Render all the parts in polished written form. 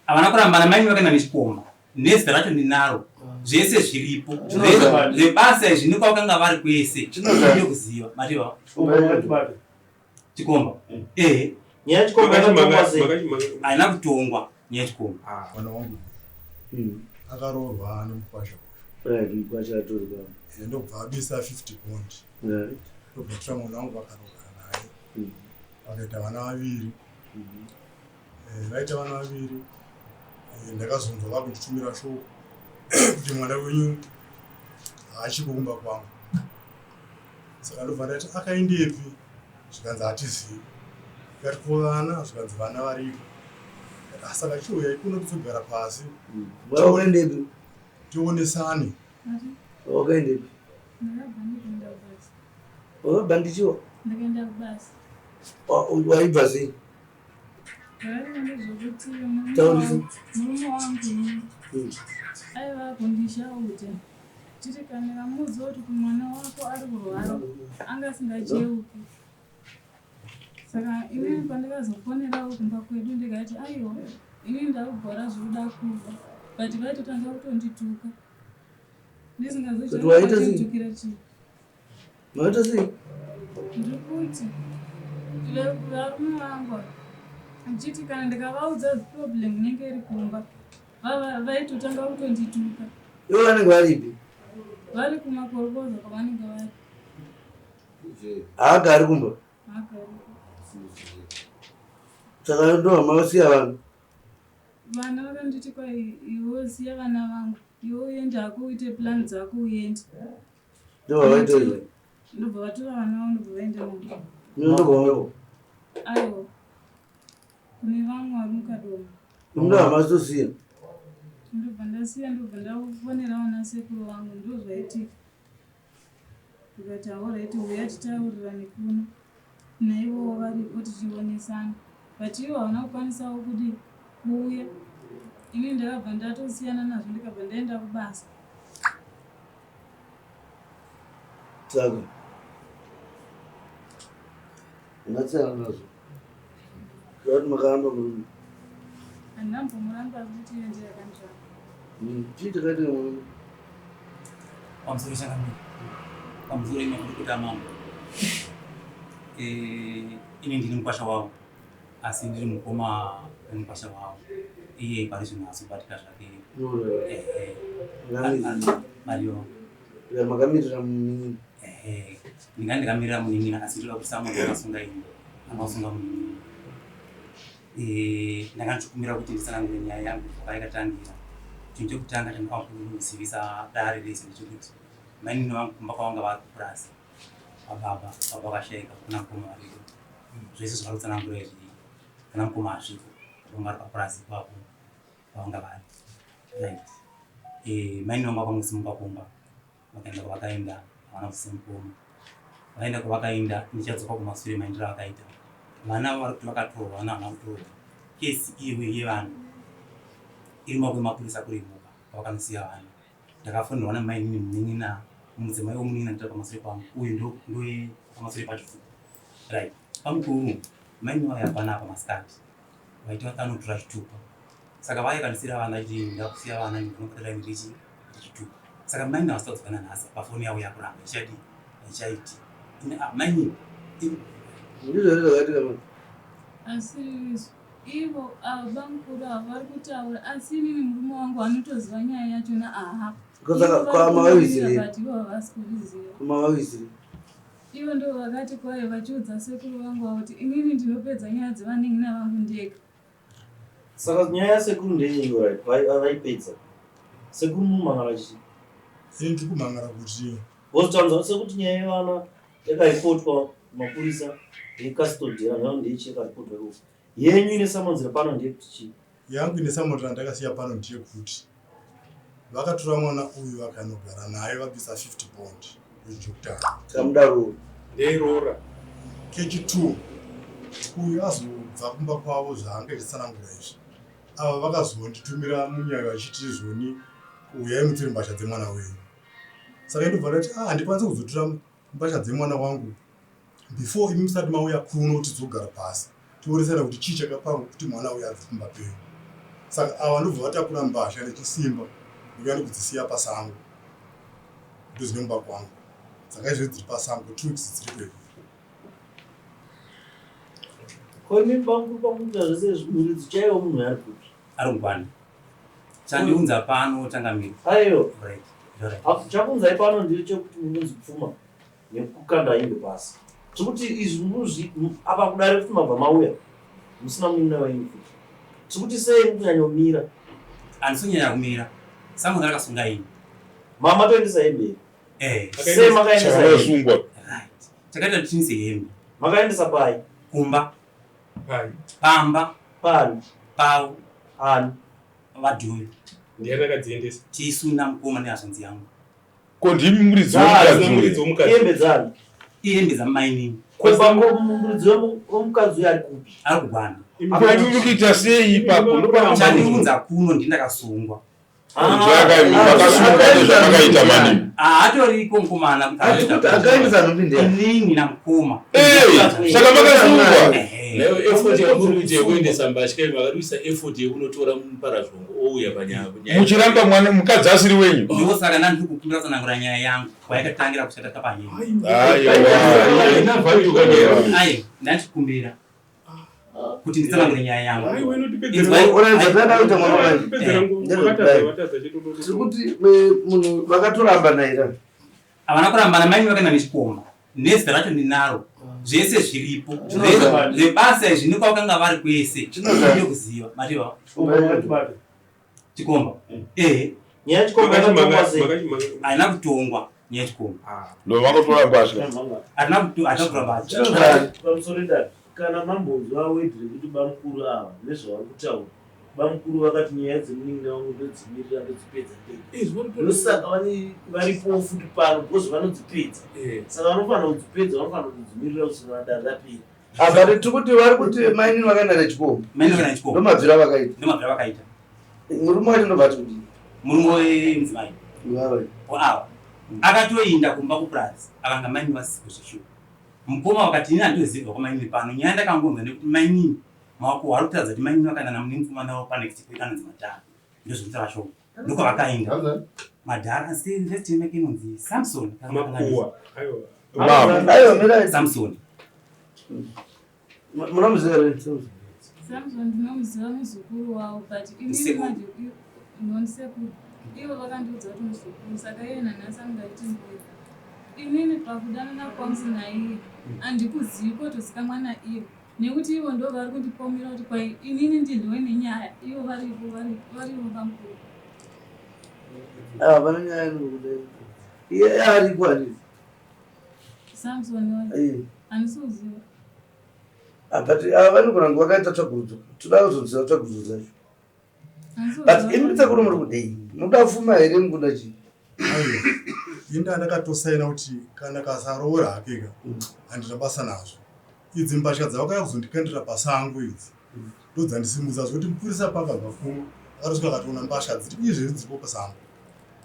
Havana kurambana, mai vakaenda nechikomba nezita racho ndinaro, zvese zviripo zvebasa izvi nekwavakanga vari kwese ndikuziva mativa chikomba ehe. Nyaya yechikomba yakatongwa sei? Haina kutongwa nyaya yechikomba. Ah, mwana wangu akaroorwa nemukwasha. Right, mukwasha atori pa. Ndobva abisa 50 bond. Right. Ndobva tora mwana wangu vakarogara naye. Vakaita vana vaviri. Vaita vana vaviri. Ndakazonzwa vakunditumira shoko kuti mwana wenyu haachiko kumba kwangu. Saka ndobva ndati akaendepi? Zvikanzi hatizivi. Ndikati ko vana? Zvikanzi vana variko. Ndikati saka chiuyai kuno tizogara pasi. Wakaendepi? Tionesane. Wakaendepi? Ndakabva ndikaenda kubasa. Wakabva ndichiwa? Ndakaenda kubasa. Waibva sei? Zvaiva ndezvekuti Taurisa. murume wangu aiva akundishauta. Tiri kana ndikamuudza kuti mwana wako ari kurwara anga asingacheuki. Saka inini pandakazofonerawo kumba kwedu ndikati aiwa, inini ndakugwara zvekuda kufa, but vaitotanga kutondituka. Kuti waita sei? Ndisingazochitukira chii. Maita sei? Ndiri kuti varume vangu ndichiti kana ndikavaudza problem inenge iri kumba, vaitotanga kutondituka. Ivo vanenge varipi? Vari kumakorokoza kwavanenge vari. Haagari kumba. Haagari. Saka ndo hamavasiya vanhu. Vana vakanditi kwai iwe siya vana vangu, iwe uende hako uite plan dzako uende. Ndo vavaita izvo. Ndobva vatora vana vangu ndobva vaenda navo. Ndobva Aiwa, kune vamwe vari mukadoma. Ndo hamasitosiya. Ndobva ndasiya, ndobva ndafonera vana sekuru vangu, ndo zvaitika. Ndikati alright, uya titaurirane kuno naivowo varipo tichionesana, but ivo havana kukwanisawo kuti kuuya. Ini ndakabva ndatosiyana nazvo ndikabva ndaenda kubasa. Saka ungatsiyana nazvo. Kuti makaramba murume. Handinambomuramba kuti iye ndiye akandiramba. Chii chakaitika murume? Pamusoro changamire, pamusoro ime kurikuta mambo. Ini ndini mukwasha wavo, asi ndiri mukoma wemukwasha wavo. Iye pari zvino azobatika zvake. Ehe. Mariyo. Makamirira munin'ina. Ehe, ndinga ndikamirira munin'ina, asi ndoda kuti samunhu akasunga ini angasunga munin'ina. Ndanga ndichikumbira kuti nditsanangure nyaya yangu kubva yakatangira. Chinhu chekutanga chandinofanira kuzivisa dare rese ndechekuti mainini vangu kumba kwavanga vari kupurazi vababa, baba vakashaika, kuna mukoma variko. Zvese zvavari kutsanangura izvi kuna mukoma hazviko, vanga vari papurazi ipapo pavanga vari. Right. Mainini vangu vakangosimuka kumba vakaenda kwavakaenda, havana kusiya mukoma. Vaenda kwavakaenda, ndichadzoka kumasure maendero avakaita. Vana vari kuti vakatorwa, vana havana kutorwa. Kesi iwe yevana iri mumaoko emapurisa kurimuka kwavakanosiya vana. Ndakafonerwa namainini munin'ina, mudzimai wemunin'ina ndiri pamasure pangu, uyu ndoye pamasure pacho futi. Right. Pamukuru mainini vauya panapa masikati vaiti vakanotora chitupa. Saka vaya kandisiira vana vachiti ndakusiya vana ndinobata line richi rechitupa. Saka mainini havasi kudzoka nanhasi pafoni yavo yakuramba ichadii haichaiti. Mainini Ndizvo here zvakaitika manje? Asi ivo ava bamukuru ava vari kutaura, asi inini murume wangu anotoziva nyaya yachona aha. Saka kwamavavisire? But ivo havasi kuzviziva. Kwamavavisire? Ivo ndo vakati kwayo vachiudza sekuru vangu avo kuti inini ndinopedza nyaya dzevanin'ina vangu ndega. Saka nyaya yasekuru ndeyei? Right, vaipedza. Sekuru munomhangara chii? Ini ndiri kumhangara kuti Vozotanzwa sekuti nyaya yevana yakaripotwa mapurisa yecustody yanhano ndeichi yakaripotwa ikoko. Yenyu ine samanzira pano ndeyekuti chii? Yangu ine samanzira ndakasiya pano ndeyekuti vakatora mwana uyu vakanogara naye vabvisa 50 bond ndechekutanga. Kamudaro. Ndeiroora. Kechi 2 uyu azobva kumba kwavo zvaanga achitsanangura izvi. Ava vakazonditumira munyayo vachiti zvoni uyai mutore mbatya dzemwana wenyu. Saka ndobva ndati ah, handikwanisi kuzotora mbatya dzemwana wangu before imi musati mauya kuno tizogara pasi tionesana kuti chii chakapangwa kuti mwana uyu abve kumba penyu. Saka ava ndobva vatakura mbasha nechisimba ndikuya ndikudzisiya pasango. Ndozine mumba kwangu. Saka izvo dziri pasango 2 weeks dziri kwedu. Ko imi bamukuru pakuita zvese izvi, muridzi chaiwo munhu ari kupi? Ari kugwana. Chandiunza pano, changamire. Aiwa. Right. Right. Chakunzai pano ndiri chekuti munonzi pfuma nekukanda hembe pasi. Tiri izvi muzvi apa kudare kuti mabva mauya musina munin'ina wenyu futi. Tiri kuti sei mukunyanyomira? Handisi kunyanya kumira. Sango rakasunga ini. Mama toendesa hembe here? Eh. Sei makaendesa hembe? Chakasungwa. Right. Chakaita kuti tinise hembe. Makaendesa pai? Kumba. Pai. Pamba. Pani? Pau. Ani? Vadhuvi. Ndiani akadziendesa? Tisu namukoma nehazvanzi yangu. Ko ndimi muridzi Ah, wemukadzi Muridzi uyu? womukadzi. Hembe dzani? Ihembe dzamainini. Kumba ko muridzi wemukadzi uyu ari kupi? Ari kugwana. Ko imi muri kuita sei ipapo? Ndopano Chandiunza kuno ndindakasungwa. Makasungwa nezvamakaita mani. Haatoriko mukomana. Akaendesa nhumbi Inini namukoma. Ei, saka makasungwa. Ehe. Nayo effort yamuri kuita yekuendesa mbatya iyi, makatoisa effort yekunotora muparazvongo ouya panyaya. Muchiramba mwana mukadzi asiri wenyu. Ndosaka ndandiri kukumbira tsanangura nyaya yangu kwayakatangira kushata tapahembe. Aiwa. Haina value kanyaya. Ai, ndandikumbira kuti nditsanangure nyaya yangu. Aiwa, inotipedzera Inzwai- Oranza kuita mwana wanje. Inotipedzera nguva. Ndezvekudai. Watadza chitoto. Tiri kuti munhu vakatoramba naira. Havana kurambana, mai vakaenda nechikomba nezita racho ndinaro, zvese zviripo. Chinoza. Zvebasa izvi nekwavakanga vari kwese. Chinoza. Ndikuziva mativa chikomba, ehe. Nyaya yechikomba yakatongwa sei? Haina kutongwa nyaya yechikomba. Ndo vakatora mbatya. Hatina kutora mbatya. Chinozari. Pamusoro dare, kana mambonzwa wedhi rekuti bamukuru ava nezvavari kutaura, bamukuru vakati nyaya dzemunin'ina wangu ndodzimirira, ndodzipedza ndega. Ndosaka varipowo futi pano because vanodzipedza. Saka vanofanira kudzipedza, vanofanira kudzimirira kusvikira dare rapera. Apa tiri kuti vari kuti mainini vakaenda nechikomba. Mainini vakaenda nechikomba. Ndomabviro avakaita. Ndomabviro avakaita. Murume wacho ndobva ati kudii? Murume wemudzimai Ivava. ava akatoinda kumba kupurazi, akanga mainini vasiko zveshuwa. Mukoma vakati, ini handitoziva kwamainini pano, nyaya ndakangonzwa nekuti mainini maoko ari kutaridza kuti mainini vakaenda namune mukomana wavo panext kwedu anonzi Madhara. Ndozvinotaura shoko, ndokwavakaenda Madhara. Asi first name yake inonzi Samson. Makuwa. Aiwa. Mama. Aiwa, mirai. Samson. Munomuziva here? Samson ndinomuziva, muzukuru wavo, but inini Sekuru. manje nondisekuru, ivo vakandiudza kuti muzukuru, saka iye nanhasi angaiti mbuya. Inini pakudanana kwangu naiye handikuzivi kotozikamwa naivo, nekuti ivo ndo vari kundipomera kuti kwai inini ndindiwe nenyaya, ivo varipo, varivo bamukuru. Aiwa, pane nyaya inokuda. Iye ariko handiti? Samson wacho handisi kuziva. But ava vanogona kunge vakaita tsvagurudzo. Toda kuzoziva tsvagurudzo dzacho. Handisi But kuziva. imi sekuru muri kudei? Munoda pfuma here, mukuda chii? Aiwa, inda ndakatosaina kuti kana kasaroora hakeka handina basa nazvo. Idzi mbatya dzavakauya kuzondikandira pasango idzi ndodzandisimudza zvokuti mupurisa paakabva kuno akatosvika akatoona mbatya dziri izvezvi dziripo pasango.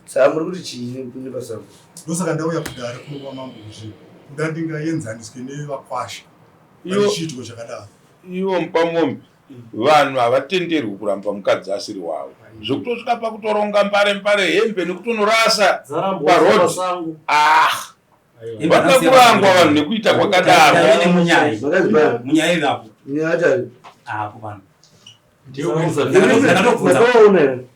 Saka muri kuti chii nepasango? Ndosaka ndauya kudare kuno kwamambo kuti kuda ndingaenzaniswe nevakwasha Iwo- pane chiitiko chakadaro. Ivo mupamombe, vanhu havatenderwi kuramba mukadzi asiri wavo, zvekutosvika pakutoronga mbare mbare hembe nekutonorasa Dzarambwa parodi. pasango. Ah, Hembe vanoda kurangwa vanhu nekuita kwakadaro. Taive nemunyai. Makazi paya. Munyai ivapo. Munyai wacho ari. Apo pano. Ndakatobvunza. Ndakatobvunza. Makaona here?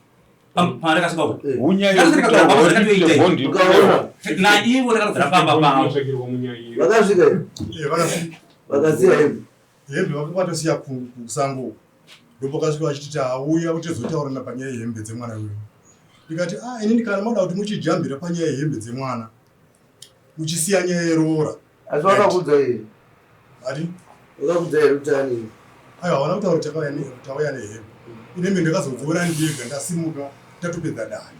Pandakasvika uko. Hunyai Ndakatoita. bondi. Ukaona. Naivo takatogara pamba pavo. Inotsvakirwa munyai. Vakasvika here? Eh, vakasvika. Vakasiya hembe. Hembe vakatosiya kusango uko. Ndopakasvika vachiti tauya kuti tizotaurana panyaya yehembe dzemwana uyu. Ndikati, ah, inini kana mada kuti muchijambira panyaya yehembe dzemwana muchisiya nyaya yeroora. Asi vakakuudza here? Ati Vakakuudza here kuti ani? Aiwa, havana kutaura kuti tauya nehembe. Ineme ndakazodziona ndega ndasimuka tatopedza dare,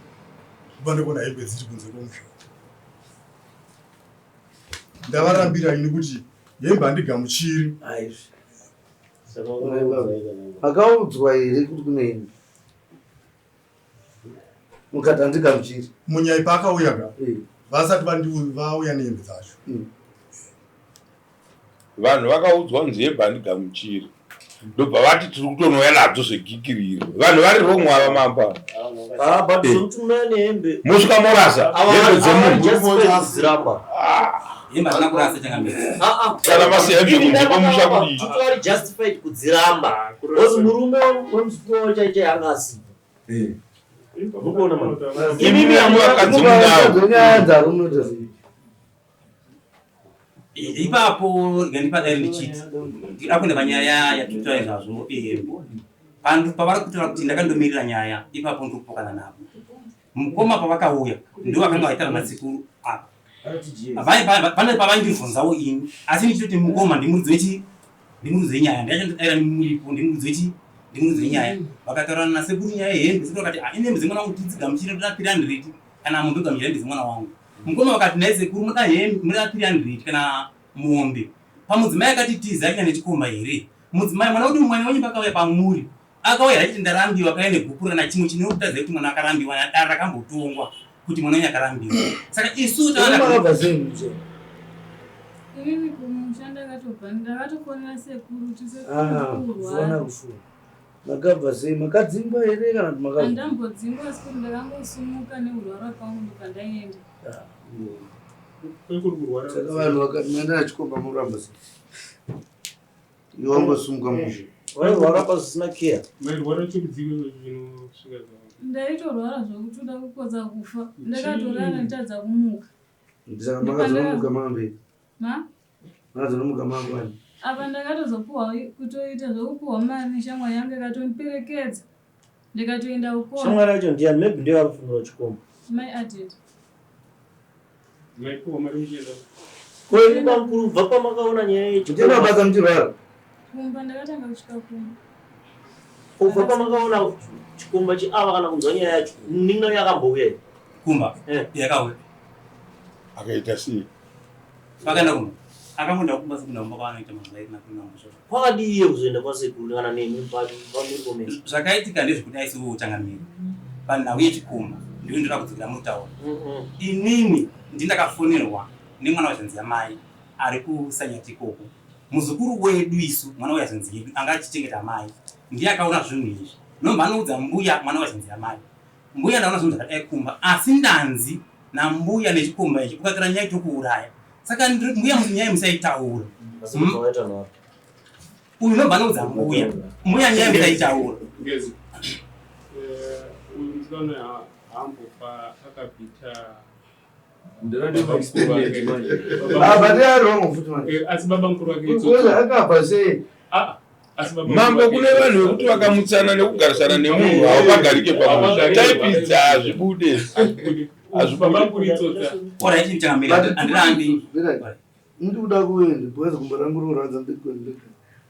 kuba ndikuona hembe dziri kunze kwomusha. Ndavarambira ini kuti hembe handigamuchiri. Aizvi. Saka vakakuudzai kana- Makaudzwa here kuti kune hembe? Mukati handigamuchiri. Munyai paakauya ka, vasati vauya nehembe dzacho. Vanhu vakaudzwa kunzi hembe handigamuchiri. Ndobva vati tiri kutonouya nadzo zvegikiriri. Vanhu vari wrong ava mambo ava. Ah, but zvokuti munouya nehembe. Mosvika morasa hembe dzemunhu. Dziramba. Hembe hadzina kurasa changamire. Ah, ah. Kana masiya hembe kunze kwemusha kudii? Tutori justified kudziramba. Because murume wemuzukuru wavo chaiye chaiye anga asipo. Mukuona manje. Imimi hamuvakadzi munawo. Nyaya dzarume sei? Ipapo rega ndipadare ndichiti ndida kuenda panyaya yatitaura izvazvo pandu pavari kutaura kuti ndakandomirira nyaya ipapo ndiri kupokana navo. Mukoma pavakauya ndivo vakanga vaitaura nasekuru apa. Pane pavaindibvunzawo ini asi ndichitoti mukoma ndimuridzi wechi ndimuridzi wenyaya ndachandodaira muripo ndimuridzi wechi ndimuridzi wenyaya. Vakataurana nasekuru nyaya yehembe sekuru vakati ah ine hembe dzemwana wangu tidzigamuchire ndoda 300 kana mombe gamuchira hembe dzemwana wangu. Mukoma vakati nhai sekuru munoda hembe munoda 300 kana mombe. Pamudzimai akati tiza achina nechikomba here? Mudzimai mwana wedu mwana wenyu pakauya pamuri akauya achiti ndarambiwa akauya negupuro kana chimwe chinokutadzai kuti mwana akarambiwa nadare rakambotongwa kuti mwana wenyu akarambiwa. Saka isu taona Makabva sei mumusha? Inini kumusha ndakatobva ndakatofonera sekuru kuti sekuru Ah, ndikurwara. kufona kufona. Makabva sei? Makadzingwa here kana kuti makabva? Handambodzingwa sekuru ndakangosumuka neurwara kwangu ndobva ndaenda. Saka vanhu vakati maenda nachikomba muramba sei? Iwe wangosumuka musha. Wairwara pasisina care. Mairwara chekudziko chinosvika Ndaitorwara zvokutoda kukotsa kufa. Ndakatorara nditadza kumuka. Saka makazonomuka mamberi. Ma? Makazonomuka mangwani. Apa ndakatozopuwa kutoita zvokupuwa mari neshamwari yangu ikatondiperekedza. Ndikatoenda kukona. Shamwari yacho ndiyani? Maybe ndiyo ari kufungira chikomba. Mai Added. Maipuwa mari muchienda. Ko imi bamukuru kubva pamakaona nyaya yechikomba. Muchienda basa muchirwara? Kumba ndakatanga kusvika kumba. Kubva pamakaona chikomba chiava kana kunzwa nyaya yacho munin'ina uyo akambouya here? Kumba yakauya. Akaita sei? Vakaenda kumba. Akamboenda kumba sekuru kumba kwaanoita mazuva iri nakuru namusha. Kwakadii iye kuzoenda kwasekuru kana nemi pamuri pomese? Zvakaitika ndezvekudai seutangamiri panhau yechikomba ndiyo ndoda kudzokera mutaura. Inini ndindakafonerwa nemwana wazvanzi yamai ari kusanyati ikoko. Muzukuru wedu isu mwana wazvanzi yedu anga achichengeta mai ndiye akaona zvinhu izvi. Nobva anoudza mbuya mwana wazvanzi yamai. Mbuya ndaona zvinhu zvakadai kumba asi ndanzi nambuya nechikomba ichi ukatora nyaya tokuuraya. Saka mbuya nyaya musaitaura. Asi kubva waita nharo. Uyu nobva anoudza mbuya. Mbuya nyaya musaitaura. Ngezi. Uyu musikana haambofa akabvita Ah, but they are wrong futi manje. Asi baba mukuru wake Because akabva sei? Mambo kune vanhu vekuti vakamutsana nekugarisana nemunhu haupagarike pamusha. Type idzi hazvibude. Hazvibude. Alright, changamire handirambi. Ndiri kuda kuenda because gumbo rangu rinorwadza ndikuenda.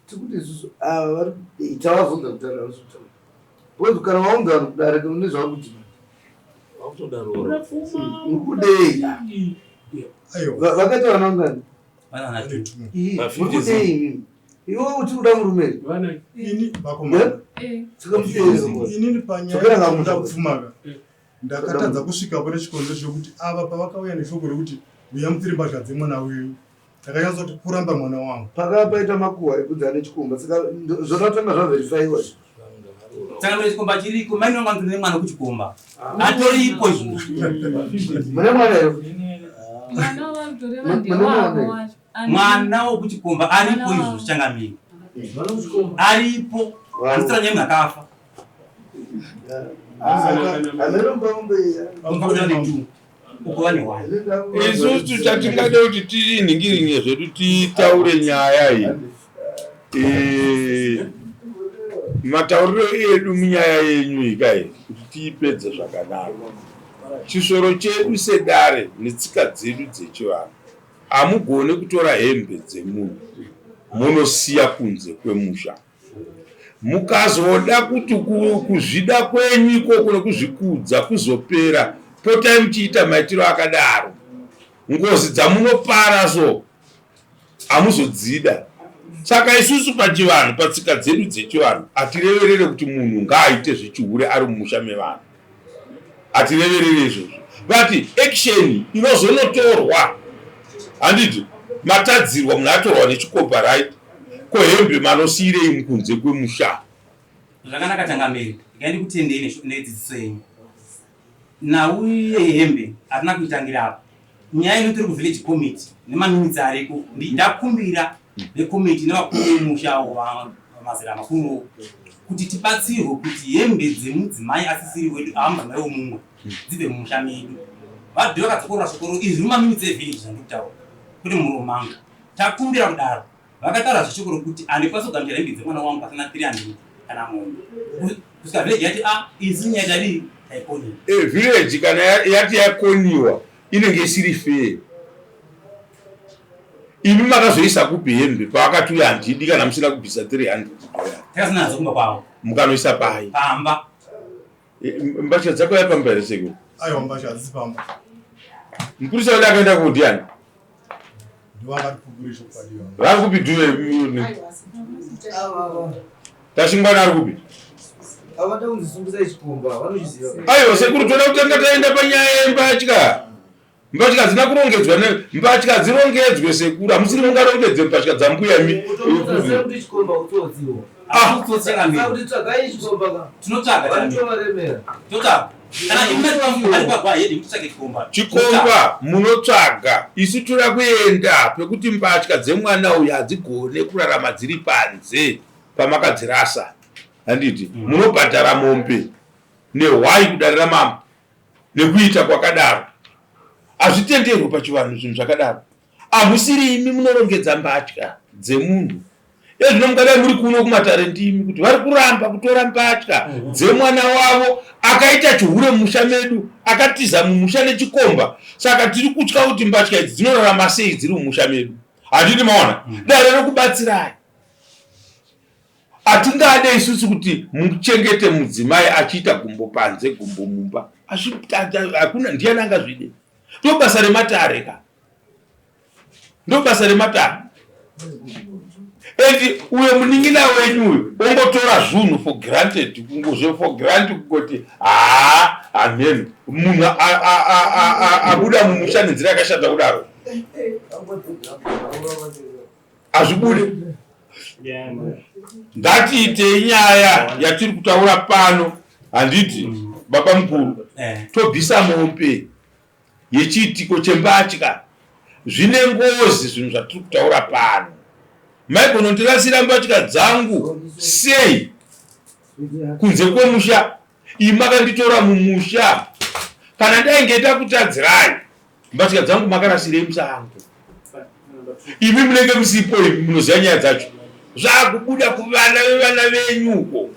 Tikuti isusu ava vari kudei tavabvunza kutaura havasi kutaura. Because kana waunza vanhu kudare une zvakuti mukudei. Vakaita vana vangani? Ii, Mukudei imimi. Iwe uchiri kuda murume here? Ini vakomana. Saka muteerere. Inini panyaya Dzokera kamusha. yekuda kupfumaka ndakatadza kusvikapo nechikonzero chekuti ava pavakauya neshoko rekuti uya mutiri mbatya dzemwana wenyu ndakanyatsa kuti kuramba mwana wangu. Pakava paita makuhwa ekunzi ane chikomba saka zvakatanga zvaverifaiwa izvi. Changamire chikomba chiriko mai vangu vanotori nemwana kuchikomba. Atoripo izvozvo. Mune mwana here? Mwana wavanotoreva ndewavo wacho. Mwana wokuchikomba aripo izvozvo changamire. Aripo. Handitaura nyaya yemunhu akafa. Isusu chatingade kuti tiningiringe zvedu titaure nyaya iyi. Matauriro edu munyaya yenyu iyi kai kuti tiipedze zvakanaka. Chisoro chedu sedare netsika dzedu dzechivanhu hamugone kutora hembe dzemunhu munosiya kunze kwemusha. Mukazoda kuti kuzvida kwenyu ikoko nekuzvikudza kuzopera, potai muchiita maitiro akadaro. Ngozi dzamunopara so hamuzodzida. Saka isusu pachivanhu, patsika dzedu dzechivanhu, hatireverere kuti munhu ngaaite zvechihure ari mumusha mevanhu. Hatireverere izvozvo. But action inozonotorwa, handiti matadzirwa, munhu atorwa nechikomba, right? Ko hembe manosiirei kunze kwemusha? Zvakanaka changamire, regai ndikutendei nedzidziso yenyu. Nhau yehembe hatina kuitangira apa. Nyaya ino tiri kuvillage committee nemaminitsi ariko. Ndakumbira vekomiti nevakuru vemusha vamazera makuru kuti tibatsirwe kuti hembe dzemudzimai asisiri wedu amudzimai womumwe dzibve mumusha medu. Vadhi vakadzokorora shoko ro izvi mumaminitsi evillage zvandiri kutaura kwete mumuromo mangu. Takumbira kudaro. Vakataura zveshoko rokuti handikwanisi kugamuchira hembe dzemwana wangu pasina 300 kana mombe. Kusvika village yati a isu nyaya tadii taikoniwa. Eh, village kana yati yakoniwa inenge isiri fair. Imi makazoisa kupi hembe pavakati uya handidi kana musina kubvisa 300 dollars. Takasina kumba kwavo. Mukanoisa pai? Pamba. Eh, mbatya dzako yapamba here sekuru? Aiwa mbatya hadzisi pamba. Mupurisa wedu akaenda kudiani? Vari kupi dhuve? Tashingwana ari kupi? Aiwa sekuru toda kutanga taenda panyaya yembatya. Mbatya hadzina kurongedzwa ne mbatya hadzirongedzwe sekuru hamusiri mungarongedze mbatya dzambuya imi. Ah, Chikomba munotsvaga isu toda kuenda pekuti mbatya dzemwana uyu hadzigone kurarama dziri panze pamakadzirasa handiti munobhadhara mombe nehwai kudare ramambo nekuita kwakadaro hazvitenderwe pachivanhu zvinhu zvakadaro hamusiri imi munorongedza mbatya dzemunhu ezvino mungadai muri kuno kumatare ndimi kuti vari kuramba kutora mbatya mhm. dzemwana wavo akaita chihure mumusha medu akatiza mumusha nechikomba saka tiri kutya kuti mbatya idzi dzinorarama sei dziri mumusha medu handiti maona mhm. dare rokubatsirai Hatingade isusu kuti muchengete mudzimai achiita gumbo panze gumbo mumba. Hakuna ndiani angazvide. Ndo basa rematare ka. Ndo basa rematare. And uyo munin'ina wenyu uyu ongotora zvunhu for granted kungozve for granted kungoti haa hameno munhu abuda mumusha nenzira yakashata kudaro. Hazvibude. Ngatiitei nyaya yatiri kutaura pano handiti baba mukuru eh. Tobvisa mombe yechiitiko chembatya zvine ngozi zvinhu zvatiri kutaura pano maigonondirasira mbatya dzangu sei kunze kwemusha iyi makanditora mumusha kana ndainge takutadzirai mbatya dzangu makarasirei musango imi munenge musipo imi munoziva nyaya dzacho zvakubuda kuvana vevana venyu uko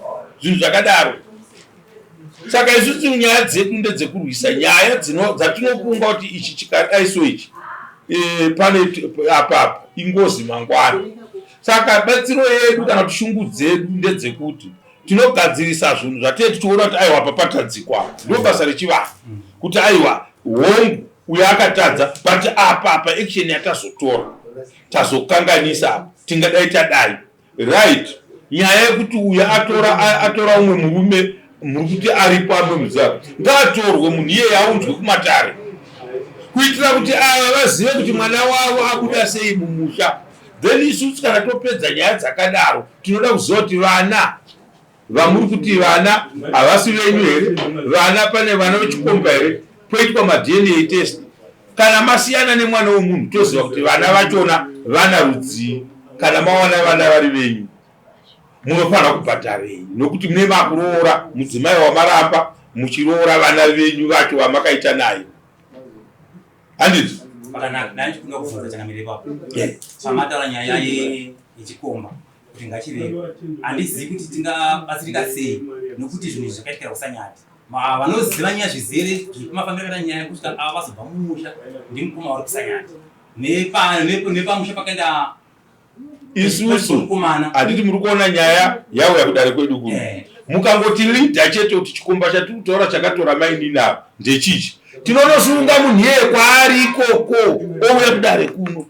zvinhu zvakadaro saka isusu nyaya dzedu ndedzekurwisa nyaya dzatinofunga kuti ichi chikadai so ichi e, pane apapa ingozi mangwana saka batsiro yedu kana kuti shungu dzedu ndedzekuti tinogadzirisa zvinhu zvatee tichiona kuti aiwa apa patadzikwa ndo basa rechivanhu kuti aiwa hongu uyo akatadza but apa apa action yatazotora tazokanganisa apa tingadai tadai right nyaya yekuti uyo atora atora umwe murume muri kuti aripo amwe muziva ngaatorwe munhu iyeye aunzwe kumatare kuitira kuti ava vazive kuti mwana wavo abuda sei mumusha then isusu kana topedza nyaya dzakadaro tinoda kuziva kuti vana vamuri kuti vana havasi venyu here vana pane vana vechikomba here poitwa madna test kana masiyana nemwana wemunhu toziva kuti vana vachona vana rudzii kana mawana vana vari venyu munofanira kubhadharei nokuti mune makuroora mudzimai wamaramba muchiroora vana venyu vacho vamakaita naye handiti Pakanaka, ndani chikuda kubvunza changamire ipapo. Pamataura nyaya yechikomba kuti ngachirege. Handizivi kuti tingabatsirika sei nokuti zvinhu izvi zvakaitikira kusanyati. Vanoziva nyaya zvizere zvemafambiro akaita nyaya kusvika ava vazobva mumusha ndimukoma vari kusanyati. Nepamusha pakaenda isusu handiti muri kuona nyaya yauya kudare kwedu kuno eh. mukangoti leader chete kuti chikomba chatiri kutaura chakatora mainini ava ndechichi tinonosunga munhu iyeye kwaari ikoko ouya kudare kuno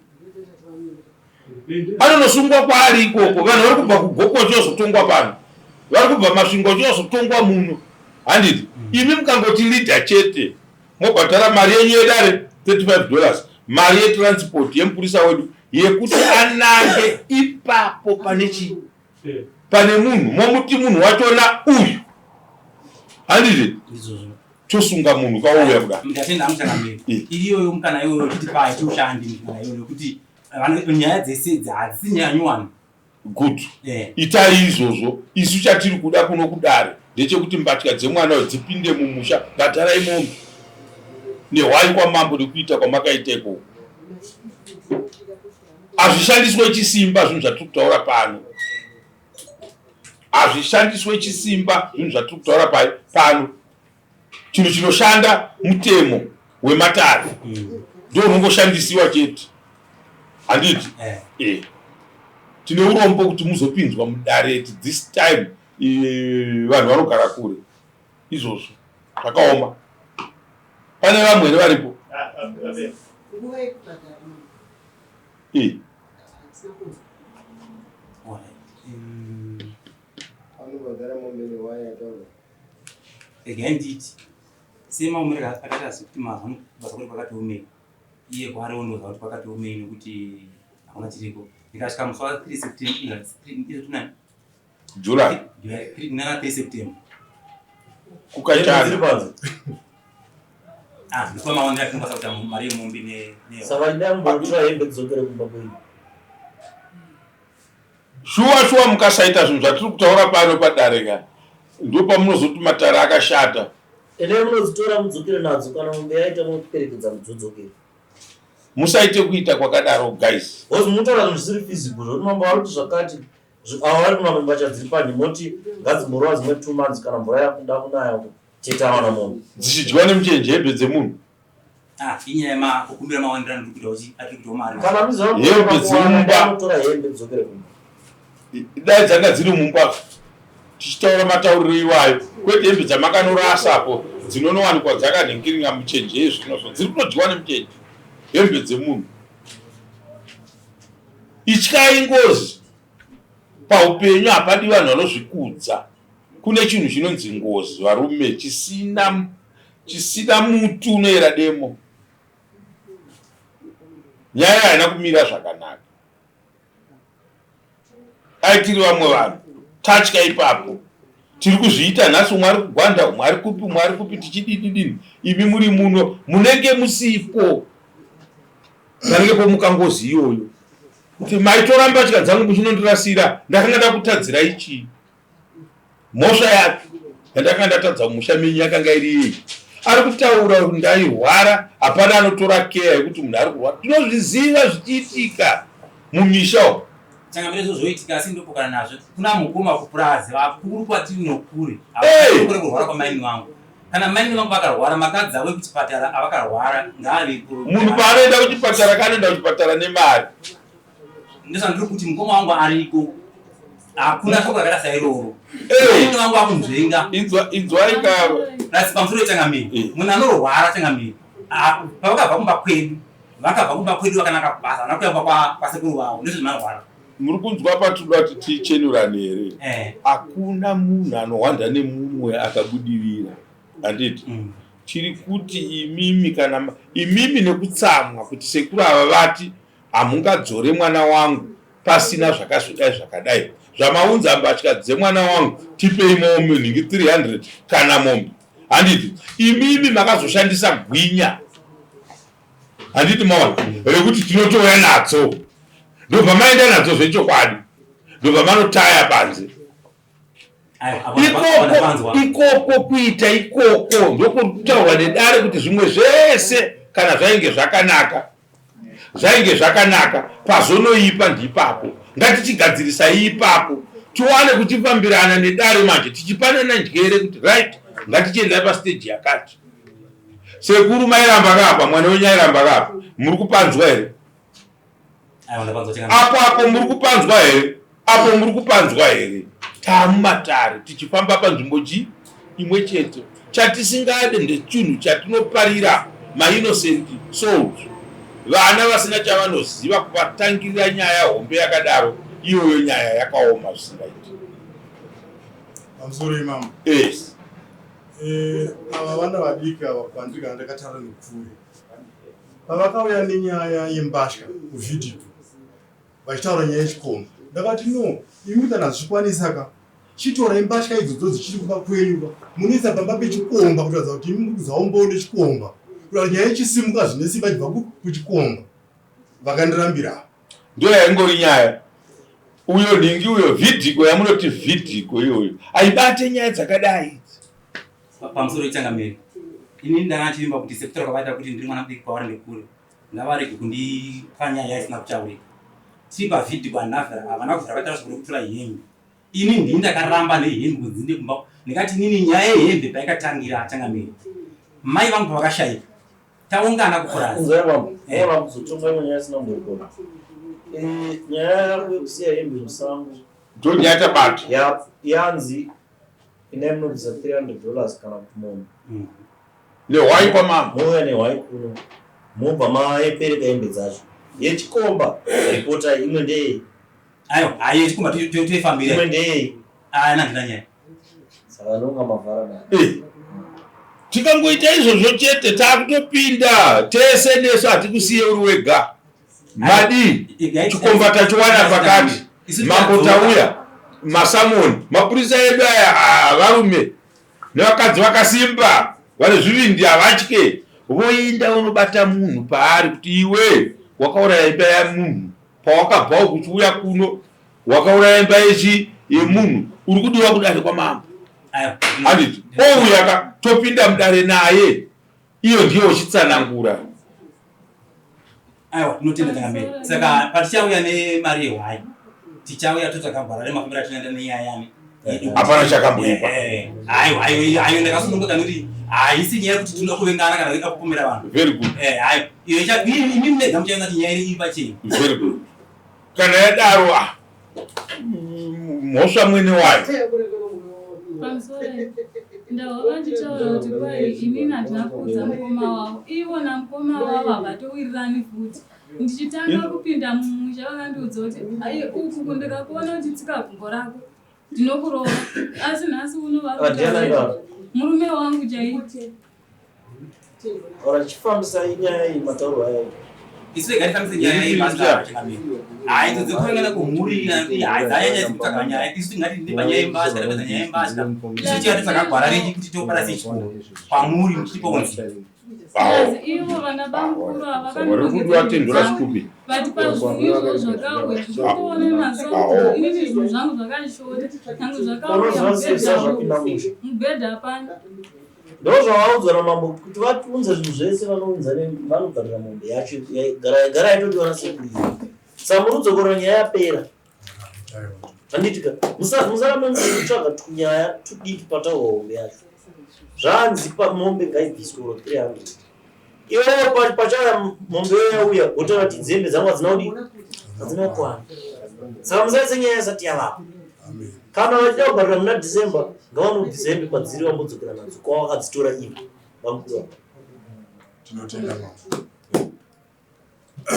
anonosungwa kwaari ikoko vanhu vari kubva kugoko vachizotongwa pano vari kubva masvingo vachizotongwa muno handiti imi mukangoti leader chete mobhadhara mari yenyu yedare 35 dollars mari yetransport yemupurisa wedu yekuti anange ipapo pane chii pane munhu momuti munhu wachona uyu handizve tosunga munhu kauya kuda ndatenda hangu changamire iriyoyo mukana iyoyo titi pai tiushandi mukana iyoyo nekuti nyaya dzese idzi hadzisi nyaya nyowani good eh. Itai izvozvo isu chatiri kuda kuno kudare ndechekuti mbatya dzemwana uyu dzipinde mumusha bhadharai mombe nehwai kwamambo nekuita kwamakaita ikoko hazvishandiswe chisimba zvinhu zvatiri kutaura pano hazvishandiswe chisimba zvinhu zvatiri kutaura pano chinhu chinoshanda mutemo wematare ndo unongoshandisiwa chete handiti eh. eh. Tine urombo kuti muzopinzwa mudare this time eh, vanhu vanogara kure izvozvo zvakaoma pane vamwe here varipo eh. Regai nditi semaomero akaita sekuti mazano kubasa kuri kwakati omei iye kwaari ondoza kuti kwakati omei nekuti hakuna chiriko ndikasvika musi wa 3 september izvo July. Nana 3 September. Kukachana. Ah, ndiko maonera tinokwanisa kuita mari yemombe ne ne. Saka ndambotora hembe dzokere kumba kwenyu. Shuwa shuwa mukasaita zvinhu zvatiri kutaura pano padare ka ndopamunozoti matare akashata. Endai munodzitora mudzokere nadzo kana mombe yaita moperekedza mudzodzokere. Musaite kuita kwakadaro guys. Because munotaura zvinhu zvisiri physical zvekuti mambo vari kuti zvakati ava vari kunwa mbatya dziri panhi moti ngadzimborova dzimwe two months kana mvura yakuda kunaya tete awana mombe dzichidyiwa nemuchenje hembe dzemunhu ah, inyaya yemakukumbira mawandira ndiri kuita uchi atiri kuitawo mari kana hembe dziri mumba tora hembe dzokere kumba dai dzanga dziri mumba tichitaura matauriro iwayo kwete hembe dzamakanorasa apo dzinonowanikwa dzakanhingiringa muchenje yezvinoso dziri kutodyiwa nemuchenje hembe dzemunhu Ityai ngozi. Paupenyu hapadi vanhu vanozvikudza. Kune chinhu chinonzi ngozi varume chisina chisina muti unoyera demo. Nyaya haina kumira zvakanaka. Dai tiri vamwe vanhu tatya ipapo. Tiri kuzviita nhasi umwe ari kugwanda umwe ari kupi umwe ari kupi tichidididini imi muri muno munenge musipo. Panenge pomuka ngozi iyoyo kuti maitora mbatya dzangu muchinondirasira ndakanga ndakutadzirai chii mhosva yapi yandakanga ndatadza mumusha menyu yakanga iri yei ari kutaura kuti ndairwara hapana anotora keya yekuti munhu ari kurwara tinozviziva zvichiitika mumisha umu Changamire izvo zvoitika asi ndopokana nazvo kuna mukoma kupurazi vakuru kwatiri nokure kure kurwara kwamaini vangu kana maini vangu vakarwara makadzi avo ekuchipatara avakarwara ngaavepo munhu paanoenda kuchipatara kaanoenda kuchipatara nemari ndozvandiri kuti mukoma wangu ariko hakuna shoko rakaita sairoro maini vangu vakunzvenga inzwai kava asi pamusoro yechangamire eh. munhu anorwara changamire ah, pavakabva kumba kwedu Vakabva kumba kwedu vakanaka kubasa havana kuya kumba kwasekuru vavo ndezvemarwara. Muri kunzwa patinoda kuti tichenurane here? Eh. Hakuna munhu anohwanda nemumwe akabudirira handiti? Mm. Tiri kuti imimi kana imimi nekutsamwa kuti sekuru ava vati hamungadzore mwana wangu pasina zvakazodai zvakadai zvamaunza mbatya dzemwana wangu tipei mombe nhingi 300 kana mombe handiti imimi makazoshandisa gwinya handiti maona rekuti tinotouya nadzo ndobva maenda nadzo zvechokwadi ndobva manotaya panze ikoko ikoko kuita ikoko ndokutaurwa nedare kuti zvimwe zvese kana zvainge zvakanaka zvainge zvakanaka pazonoipa ndipapo ngatichigadzirisai ipapo tiwane kuchifambirana nedare manje tichipanana njere kuti right ngatichiendai pasteji yakati Sekuru mairamba kapa mwana wenyu airamba kapa muri kupanzwa here? Apo apo muri kupanzwa here? Apo muri kupanzwa here? Tamumatare tichifamba panzvimbo chi imwe chete. Chatisingade ndechinhu chatinoparira mainnocent souls vana vasina chavanoziva kuvatangirira nyaya hombe yakadaro iyoyo nyaya yakaoma zvisingaiti. Pamusoro imamo. Yes. Eh, ava vana vadiki ava kwandiri kana ndakataura nekupfuuri pavakauya nenyaya yembatya kuvhidhiyo Vachitaura nyaya yechikomba. Ndakati no, imi kana zvichikwanisa ka chitorai mbatya idzodzo dzichiri kumba kwenyu ka munoisa pamba pechikomba kuratidza kuti imi muri kuzaumbawo nechikomba. Kuratidza nyaya ichisimuka zvine simba ichibva kuchikomba. Vakandirambira. Ndiyo yaingori nyaya. Uyo nhingi uyo vhidhiko yamunoti vhidhiko iyoyo haibate nyaya dzakadai idzi. Pamusoro ichangamire. Ini ndanga ndichivimba kuti sekutaura kwavaita kuti ndiri mwana mudiki kwavari nekure. Ngavarege kundipa nyaya isina kutaurika. Tiri pavhidhiko havana kubvira vaita shoko rekutora hembe. Ini ndini ndakaramba nehembe kunzi ndiende kumba ndikati inini nyaya yehembe paikatangira changamire. Mai vangu pavakashaika taungana kupurazi. Unzai bambo, eh. Kuzotonga imwe nyaya isina kumborekona. Eh, nyaya yako yekusiya hembe musango. Ndonyaya tabata. Yanzi Inai munobvisa 300 dollars kana kuti mombe. Mm. Nehwai kwamama. Mouya nehwai kuno. Mobva mapereka hembe dzacho. Yechikomba reporter imwe ndeyei? Ayo, ayo yechikomba toifambira. Imwe ndeyei? Ah, ndina nyaya. Saka nonga mavhara nayo. Eh. Tikangoita izvozvo chete takutopinda tese nesu hatikusiye uri wega. Madii chikomba tachiwana pakati mambo tauya masamoni mapurisa edu aya ah, varume nevakadzi vakasimba vane zvivindi havatye voinda unobata munhu paari kuti iwe wakauraya imba yamunhu pawakabvawo kuchiuya kuno wakauraya imba yechi yemunhu uri kudiwa kudare kwamambo handiti ouya ka topinda mudare naye iyo ndiyo uchitsanangura aiwa tinotenda changamire saka patichauya nemari yehwai tichauya totsvaga gwara remafambiro atinoenda nenyaya yani hapana chakamboipa eh, eh, aiwa aiwa aiwa ndakasununguka nekuti haisi nyaya yekuti tinoda kuvengana kana kuda kupomera vanhu very good eh, aiwa iyo imi mega muchaona kuti nyaya iri pachena very good kana yadaro ah mhosva mwene wayo Ndahwa vachitaura kuti kwai inini handina kuudza mukoma wavo ivo namukoma wavo havatowirirani futi ndichitanga kupinda mumusha vakandiudza kuti ai uku ndikakuona uchitsika gumbo rako ndinokurova asi nhasi uno vari murume wangu chaiye Ora chifambisa nyaya iyi matauro aya. Isu rega tifambise nyaya iyi basa changamire. Hayi idzo dzekuvengana kumhuri hayi dzanyanya dzekutsvaga nyaya. Isu tingati ndi panyaya yembatya tapedza nyaya yembatya. Isu tichati tsvaga renyu kuti topara sei chikoro kwamuri muchitipa kunzi. Ivo vana bamukuru ava vakandironzera but pazvinhu izvo zvakauya zvikutoona maso inini zvinhu zvangu zvakashota nyange zvakauya mubhedha hapana. Ndozvavaudzwa namambo kuti vaunze zvinhu zvese vanounza vanobhadhara mombe yacho gara yatodiwa nasekuru iyo. Saka muri kudzokorora nyaya yapera. Handitika musarambe muchitsvaga tunyaya tudiki pataurwa hombe yacho. Zvanzi pamombe ngaibviswe uro 300. Iwewe pachauya mombe iyo yauya wotaura kuti dzembe dzangu hadzina kudii hadzina kukwana. Saka musaise nyaya isati yavapo. Kana vachida kubhadhara muna December ngavanobvisa hembe kwadziri vambodzokera nadzo kwavakadzitora ivo bamukuru ava. Tinotenda mambo.